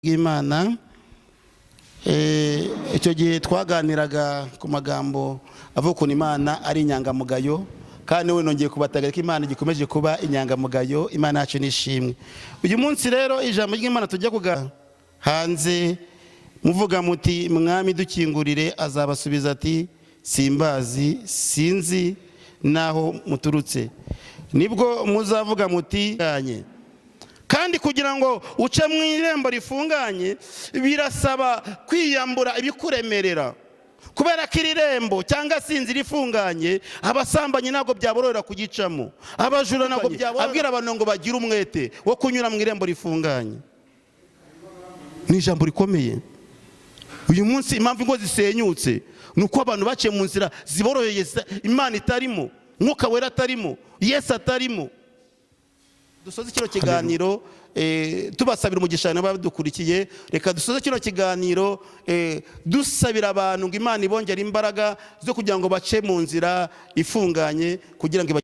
Bw'Imana. Icyo gihe twaganiraga ku magambo avuga ukuntu Imana ari inyangamugayo, kandi we nongeye kubatagara ko Imana gikomeje kuba inyangamugayo. Imana yacu nishimwe. Uyu munsi rero ijambo ry'Imana tujya kuga hanze muvuga muti: "Mwami, dukingurire." Azabasubiza ati: "Simbazi, sinzi n'aho muturutse." Nibwo muzavuga muti "Ganye." Kandi kugira ngo uce mu irembo rifunganye birasaba kwiyambura ibikuremerera, kubera ko iri rembo cyangwa se inzira ifunganye, abasambanyi ntabwo byaborohera kugicamo, abajura ntabwo byaborohera. Abwira abantu ngo bagire umwete wo kunyura mu irembo rifunganye. Ni ijambo rikomeye. Uyu munsi impamvu ingo zisenyutse ni uko abantu baciye mu nzira ziboroheye, Imana itarimo, Mwuka Wera atarimo, Yesu atarimo. Dusoze kino kiganiro tubasabira umugisha n'abadukurikiye. Reka dusoze kino kiganiro dusabira abantu ngo Imana ibongere imbaraga zo kugira ngo bace mu nzira ifunganye kugira ngo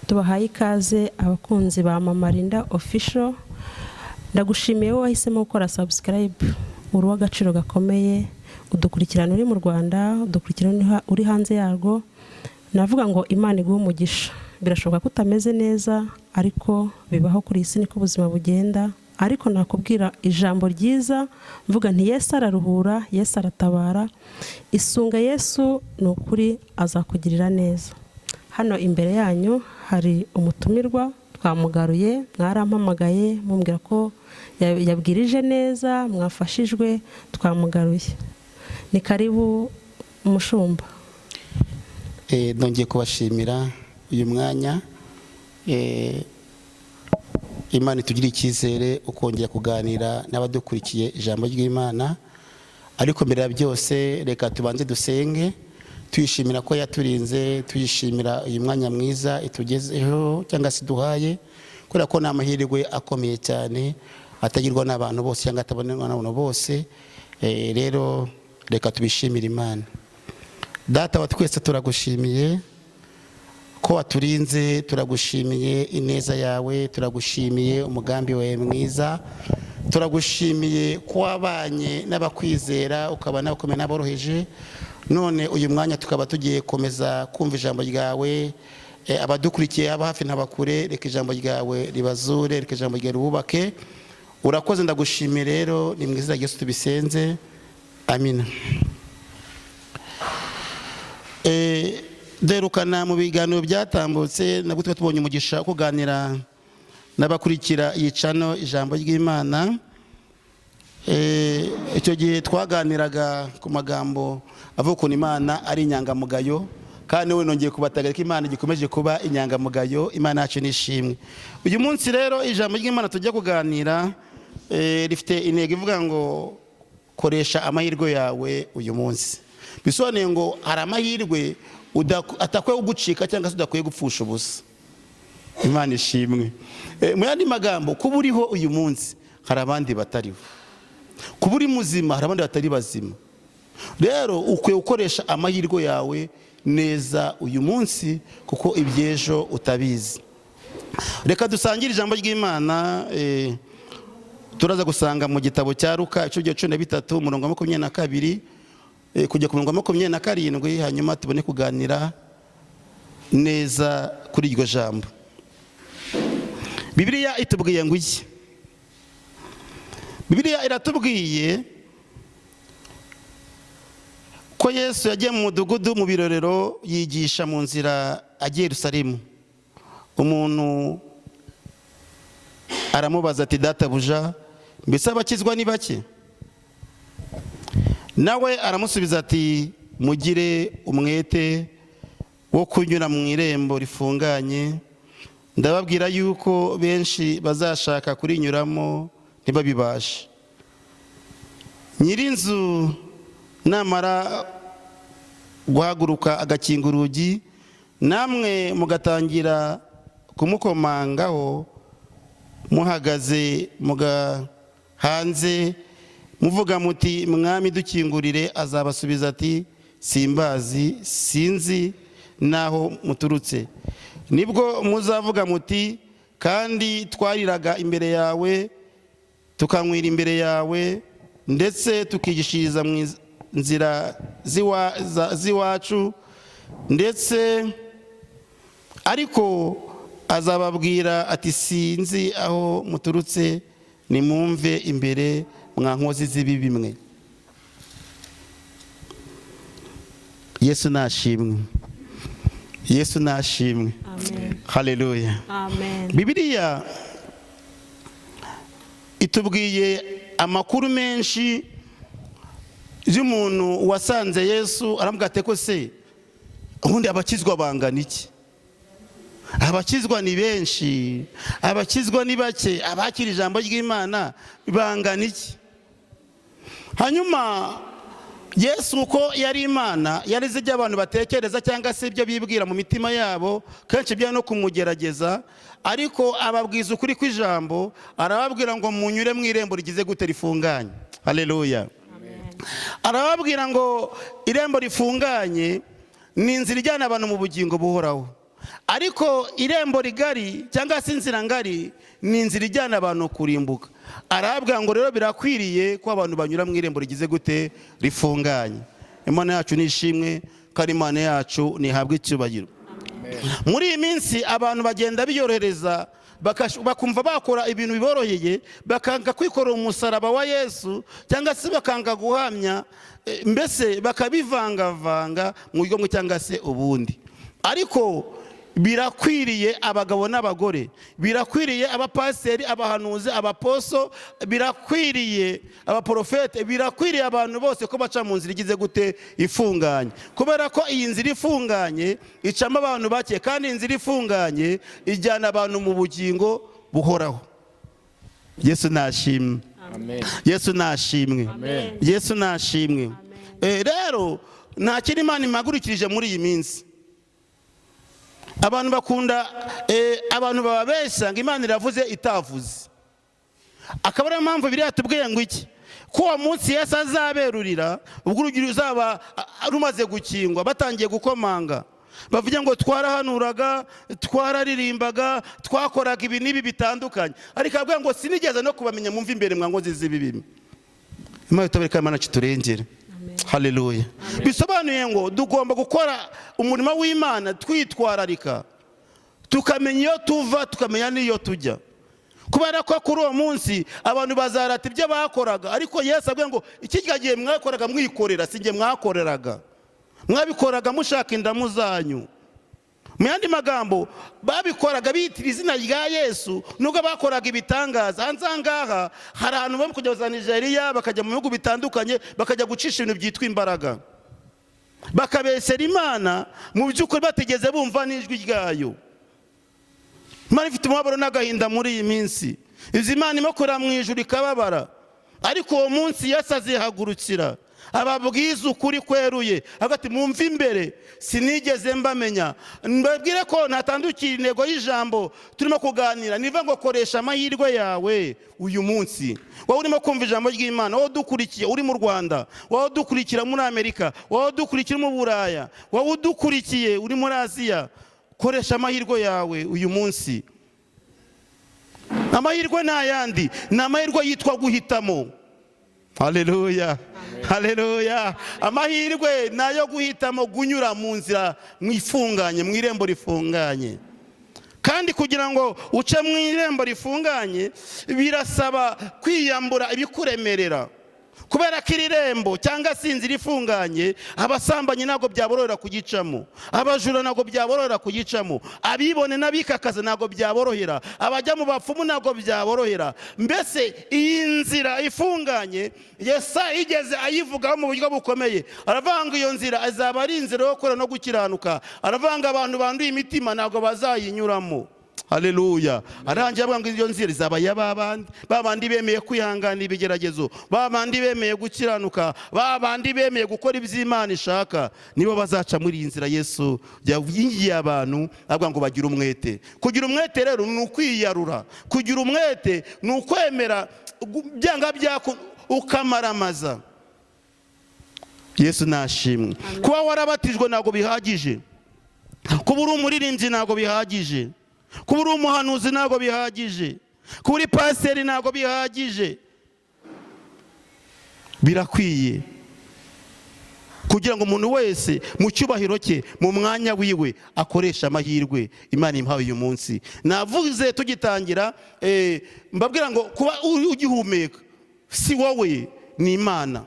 Tubahaye ikaze, abakunzi ba Mama Linda Official. Ndagushimiye wowe wahisemo gukora subscribe, uri uw'agaciro gakomeye. Udukurikirana uri mu Rwanda, udukurikirana uri hanze yarwo, navuga ngo Imana iguhe umugisha. Birashoboka ko utameze neza, ariko bibaho kuri iyi si, niko ubuzima bugenda. Ariko nakubwira ijambo ryiza mvuga nti: "Yesu araruhura, Yesu aratabara." Isunga Yesu, ni ukuri azakugirira neza. Hano imbere yanyu hari umutumirwa twamugaruye. Mwarampamagaye mumbwira ko yabwirije neza, mwafashijwe. Twamugaruye. Ni karibu, umushumba. Nongeye kubashimira uyu mwanya. Imana itugire icyizere ukongera kuganira n'abadukurikiye ijambo ry'Imana. Ariko mbere ya byose reka tubanze dusenge, tuyishimira ko yaturinze, tuyishimira uyu mwanya mwiza itugezeho cyangwa se iduhaye, kubera ko ni amahirwe akomeye cyane atagirwa n'abantu bose cyangwa atabonerwa n'abantu bose. Rero reka tubishimire Imana. Data wa twese, turagushimiye ko waturinze, turagushimiye ineza yawe, turagushimiye umugambi wawe mwiza, turagushimiye ko wabanye n'abakwizera, ukaba n'abakomeye n'aboroheje. None uyu mwanya tukaba tugiye gukomeza kumva ijambo ryawe. Abadukurikiye, aba hafi n'abakure, reka ijambo ryawe ribazure, reka ijambo ryawe ribubake. Urakoze, ndagushimiye. Rero ni mu izina rya Yesu tubisenze, amina. Derukana mu biganiro byatambutse, nabwo tuba tubonye umugisha wo kuganira n'abakurikira iyi channel ijambo ry'Imana. Icyo gihe twaganiraga ku magambo avuga ukuntu Imana ari inyangamugayo, kandi we nongeye kubatagara ko Imana gikomeje kuba inyangamugayo. Imana yacu nishimwe. Uyu munsi rero ijambo ry'Imana tujya kuganira rifite intego ivuga ngo: "Koresha amahirwe yawe uyu munsi." Bisobanuye ngo hari amahirwe atakwiye kugucika cyangwa se udakwiye gupfusha ubusa. Imana ishimwe. Mu yandi magambo, kuba uriho uyu munsi hari abandi batariho, kuba uri muzima hari abandi batari bazima. Rero ukwiye gukoresha amahirwe yawe neza uyu munsi, kuko iby'ejo utabizi. Reka dusangire ijambo ry'Imana. Turaza gusanga mu gitabo cya Luka, ibice bya 13, umurongo wa 22 kujya ku murongo wa 27, hanyuma tubone kuganira neza kuri iryo jambo. Bibiliya itubwiye ngo iki? Bibiliya iratubwiye ko Yesu yagiye mu mudugudu mu birorero, yigisha mu nzira agiye i Yerusalemu. Umuntu aramubaza ati: "Databuja, mbese abakizwa ni bake?" Nawe aramusubiza ati: "Mugire umwete wo kunyura mu irembo rifunganye. Ndababwira yuko benshi bazashaka kurinyuramo ntibabibashe. Nyir'inzu namara guhaguruka agakinga urugi, namwe mugatangira kumukomangaho muhagaze hanze, Muvuga muti: 'Mwami, dukingurire,' azabasubiza ati: 'Simbazi, sinzi n'aho muturutse.' Nibwo muzavuga muti: 'Kandi twariraga imbere yawe, tukanywera imbere yawe, ndetse tukigishiriza mu nzira z'iwacu.' Ndetse ariko azababwira ati: 'Sinzi aho muturutse, nimumve imbere, mwa nkozi z'ibibi mwe.'" Yesu nashimwe, Yesu nashimwe. Amen. Haleluya. Amen. Bibiliya itubwiye amakuru menshi y'umuntu wasanze Yesu, aramubwira ati: "Ko se ubundi abakizwa bangana iki? Abakizwa ni benshi, abakizwa ni bake, abakira ijambo ry'Imana bangana iki?" Hanyuma Yesu, uko yari Imana, yarize ibyo abantu batekereza cyangwa se ibyo bibwira mu mitima yabo, kenshi byari no kumugerageza, ariko ababwiza ukuri kw'ijambo, arababwira ngo: "Munyure mu irembo rigize gute? Rifunganye." Haleluya. Arababwira ngo irembo rifunganye ni inzira ijyana abantu mu bugingo buhoraho, ariko irembo rigari cyangwa se inzira ngari ni inzira ijyana abantu kurimbuka. Arababwira ngo rero birakwiriye ko abantu banyura mu irembo rigize gute? Rifunganye. Imana yacu ni ishimwe, kandi Imana yacu ntihabwe icyubahiro. Muri iyi minsi abantu bagenda biyorohereza, bakumva bakora ibintu biboroheye, bakanga kwikorera umusaraba wa Yesu cyangwa se bakanga guhamya, mbese bakabivangavanga mu buryo bumwe cyangwa se ubundi. Ariko birakwiriye abagabo n'abagore, birakwiriye abapasiteri, abahanuzi, abaposo, birakwiriye abaporofete, birakwiriye abantu bose ko baca mu nzira igize gute? Ifunganye. Kubera ko iyi nzira ifunganye icamo abantu bake, kandi inzira ifunganye ijyana abantu mu bugingo buhoraho. Yesu nashimwe. Amen. Yesu nashimwe. Amen. Yesu nashimwe. Rero nta kindi Imana impagurukirije muri iyi minsi. Abantu bakunda, abantu bababeshya ngo Imana iravuze itavuze. Akaba ariyo mpamvu biriya tubwiye ngo iki? Ko uwo munsi Yesu azaberurira, ubwo urugi ruzaba rumaze gukingwa, batangiye gukomanga, bavuge ngo: "Twarahanuraga, twararirimbaga, twakoraga ibi n'ibi bitandukanye." Ariko avuga ngo: "Sinigeze no kubamenya, mumve imbere, mwa nkozi z'ibibi." Imana itabarika, Imana kiturengere. Haleluya. Bisobanuye ngo tugomba gukora umurimo w'Imana twitwararika, tukamenya iyo tuva, tukamenya n'iyo tujya, kubera ko kuri uwo munsi abantu bazarata ibyo bakoraga. Ariko Yesu avuga ngo: "Iki gihe mwakoraga mwikorera, si njye mwakoreraga, mwabikoraga mushaka indamu zanyu." Mu yandi magambo, babikoraga bitira izina rya Yesu nubwo bakoraga ibitangaza. Hanze aha ngaha hari ahantu bari kujya za Nigeria, bakajya mu bihugu bitandukanye, bakajya gucisha ibintu byitwa imbaraga, bakabesera Imana, mu by'ukuri batigeze bumva n'ijwi ryayo. Imana ifite umubabaro n'agahinda muri iyi minsi. Izi Imana imukora mu ijuru ikababara. Ariko uwo munsi Yesu azihagurukira ababwiza ukuri kweruye hagati: "Mumve imbere, sinigeze mbamenya." Mbabwire ko natandukira intego y'ijambo turimo kuganira, niva ngo koresha amahirwe yawe uyu munsi. Wowe urimo kumva ijambo ry'Imana, wowe udukurikiye uri mu Rwanda, wowe udukurikira muri Amerika, wowe udukurikira mu Buraya, wowe udukurikiye uri muri Aziya, koresha amahirwe yawe uyu munsi. Amahirwe ni ayandi, ni amahirwe yitwa guhitamo. Haleluya, haleluya. Amahirwe ni ayo guhitamo kunyura mu nzira mu ifunganye, mu irembo rifunganye. Kandi kugira ngo uce mu irembo rifunganye birasaba kwiyambura ibikuremerera, kubera ko iri rembo cyangwa se inzira ifunganye, abasambanyi ntabwo byaborohera kugicamo, abajura ntabwo byaborohera kugicamo, abibone n'abikakaza ntabwo byaborohera, abajya mu bapfumu ntabwo byaborohera. Mbese iyi nzira ifunganye, Yesaya yigeze ayivugaho mu buryo bukomeye, aravuga ngo iyo nzira azaba ari inzira yo gukora no gukiranuka. Aravuga ngo abantu banduye imitima ntabwo bazayinyuramo. Haleluya. Arangiye avuga ngo iyo nzira izaba iya babandi, babandi bemeye kwihanganira ibigeragezo, babandi bemeye gukiranuka, babandi bemeye gukora iby'Imana ishaka, nibo bazaca muri iyi nzira. Yesu yingiye abantu avuga ngo bagire umwete. Kugira umwete rero ni ukwiyarura, kugira umwete ni ukwemera byanga byaku ukamaramaza. Yesu nashimwe. Kuba warabatijwe ntabwo bihagije, kuba uri umuririmbyi ntabwo bihagije, kuba uri umuhanuzi ntabwo bihagije, kuba uri pasiteri ntabwo bihagije. Birakwiye kugira ngo umuntu wese mu cyubahiro cye, mu mwanya wiwe, akoreshe amahirwe Imana imuhaye uyu munsi. Navuze tugitangira, mbabwira ngo kuba ugihumeka si wowe, ni Imana.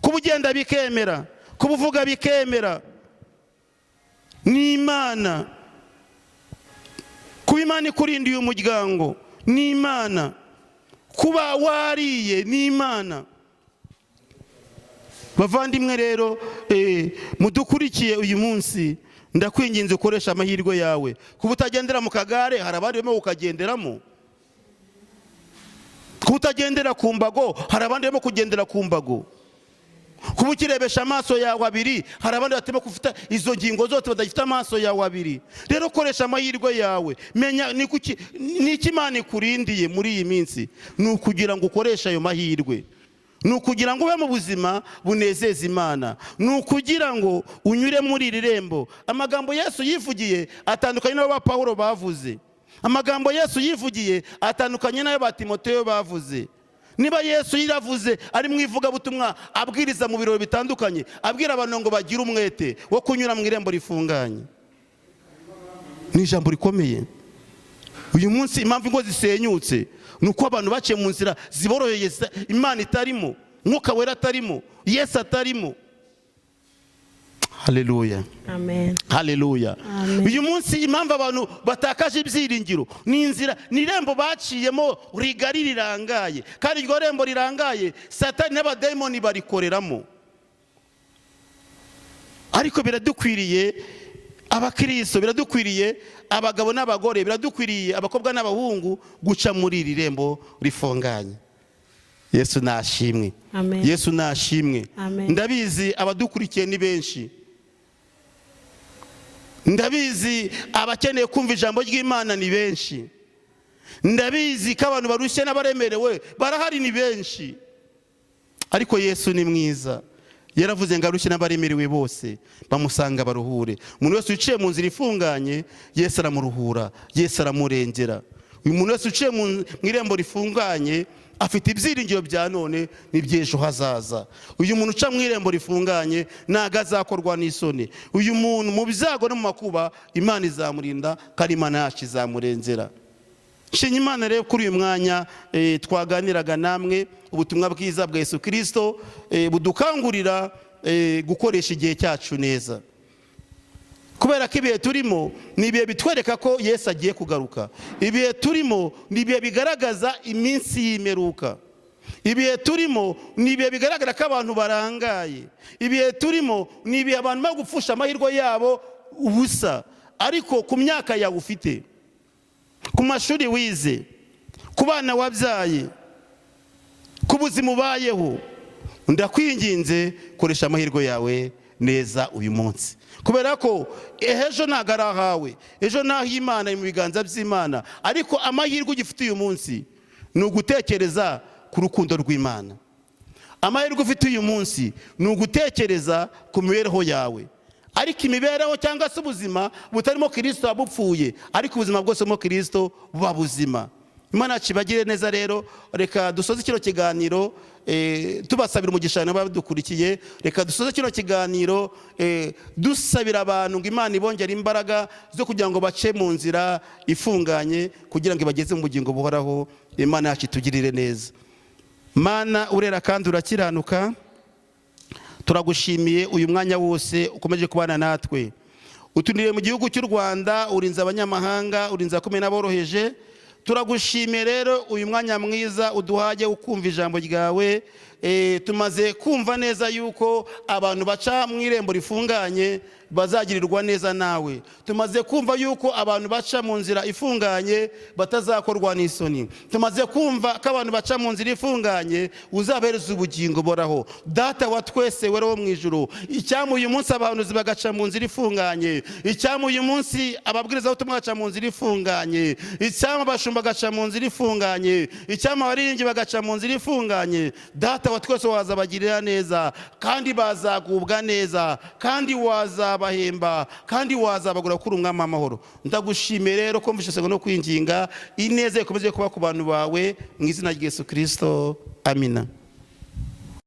Kuba ugenda bikemera, kuba uvuga bikemera, ni Imana. Kuba Imana ikurindiye umuryango, ni Imana. Kuba wariye, ni Imana. Bavandimwe rero mudukurikiye uyu munsi, ndakwinginze ukoresha amahirwe yawe. Kuba utagendera mu kagare, hari abandi barimo kukagenderamo. Kuba utagendera ku mbago, hari abandi barimo kugendera ku mbago. Kuba ukirebesha amaso yawe abiri, hari abandi batarimo gufite izo ngingo zose, badafite amaso yawe abiri. Rero koresha amahirwe yawe. Menya ni iki Imana ikurindiye muri iyi minsi. Ni ukugira ngo ukoreshe ayo mahirwe, ni ukugira ngo ube mu buzima bunezeza Imana, ni ukugira ngo unyure muri iri rembo. Amagambo Yesu yivugiye atandukanye n'ayo ba Pawulo bavuze. Amagambo Yesu yivugiye atandukanye n'ayo ba Timoteyo bavuze. Niba Yesu yaravuze ari mu ivugabutumwa, abwiriza mu birori bitandukanye, abwira abantu ngo bagire umwete wo kunyura mu irembo rifunganye, ni ijambo rikomeye. Uyu munsi impamvu ingo zisenyutse ni uko abantu baciye mu nzira ziboroheye, Imana itarimo, Mwuka Wera atarimo, Yesu atarimo. Haleluya! Amen. Haleluya! Amen. Uyu munsi impamvu abantu batakaje ibyiringiro ni inzira, ni irembo baciyemo rigari rirangaye, kandi iryo rembo rirangaye Satani n'abadayimoni barikoreramo. Ariko biradukwiriye abakristo, biradukwiriye abagabo n'abagore, biradukwiriye abakobwa n'abahungu guca muri iri rembo rifunganye. Yesu nashimwe! Amen. Yesu nashimwe! Amen. Ndabizi abadukurikiye ni benshi, ndabizi abakeneye kumva ijambo ry'Imana ni benshi, ndabizi ko abantu barushye n'abaremerewe barahari ni benshi. Ariko Yesu ni mwiza, yaravuze ngo arushye n'abaremerewe bose bamusanga baruhure. Umuntu wese wicaye mu nzira ifunganye, Yesu aramuruhura, Yesu aramurengera. Uyu muntu wese uciye mu irembo rifunganye afite ibyiringiro bya none n'iby'ejo hazaza. Uyu muntu uca mu irembo rifunganye ntabwo azakorwa n'isoni. Uyu muntu mu byago no mu makuba Imana izamurinda, kandi Imana yacu izamurengera. Nshimye Imana rero kuri uyu mwanya twaganiraga namwe ubutumwa bwiza bwa Yesu Kirisito, budukangurira gukoresha igihe cyacu neza, kubera ko ibihe turimo ni ibihe bitwereka ko Yesu agiye kugaruka. Ibihe turimo ni ibihe bigaragaza iminsi y'imperuka. Ibihe turimo ni ibihe bigaragara ko abantu barangaye. Ibihe turimo ni ibihe abantu bari gupfusha amahirwe yabo ubusa. Ariko ku myaka yawe ufite, ku mashuri wize, ku bana wabyaye, ku buzima ubayeho, ndakwinginze koresha amahirwe yawe neza uyu munsi, kubera ko ejo ntabwo ari ahawe, ejo ni ah'Imana, mu biganza by'Imana. Ariko amahirwe ugifite uyu munsi ni ugutekereza ku rukundo rw'Imana. Amahirwe ufite uyu munsi ni ugutekereza ku mibereho yawe. Ariko imibereho cyangwa se ubuzima butarimo Kirisito buba bupfuye, ariko ubuzima bwose burimo Kirisito buba buzima. Imana yacu ibagire neza. Rero reka dusoze kino kiganiro tubasabira umugisha n'abadukurikiye. Reka dusoze kino kiganiro dusabira abantu ngo Imana ibongere imbaraga zo kugira ngo bace mu nzira ifunganye, kugira ngo ibageze mu bugingo buhoraho. Imana yacu itugirire neza. Mana, urera kandi urakiranuka, turagushimiye uyu mwanya wose ukomeje kubana natwe. Utuniriye mu gihugu cy'u Rwanda, urinze abanyamahanga, urinze abakomeye n'aboroheje. Turagushimiye rero uyu mwanya mwiza uduhaye ukumva ijambo ryawe. Tumaze kumva neza yuko abantu baca mu irembo rifunganye bazagirirwa neza nawe. Tumaze kumva yuko abantu baca mu nzira ifunganye batazakorwa n'isoni. Tumaze kumva ko abantu baca mu nzira ifunganye uzabahereza ubugingo boraho. Data wa twese wera wo mu ijuru, icyampa uyu munsi abahanuzi bagaca mu nzira ifunganye, icyampa uyu munsi ababwirizabutumwa bagaca mu nzira ifunganye, icyampa abashumba bagaca mu nzira ifunganye, icyampa abaririmbyi bagaca mu nzira ifunganye. Data wa twese, wazabagirira neza kandi bazagubwa neza, kandi wazabahemba kandi wazabagura kuri umwami w'amahoro. Ndagushimiye rero ko mvise no kwinginga, ineza ikomeze kuba ku bantu bawe mu izina rya Yesu Kirisito, amina.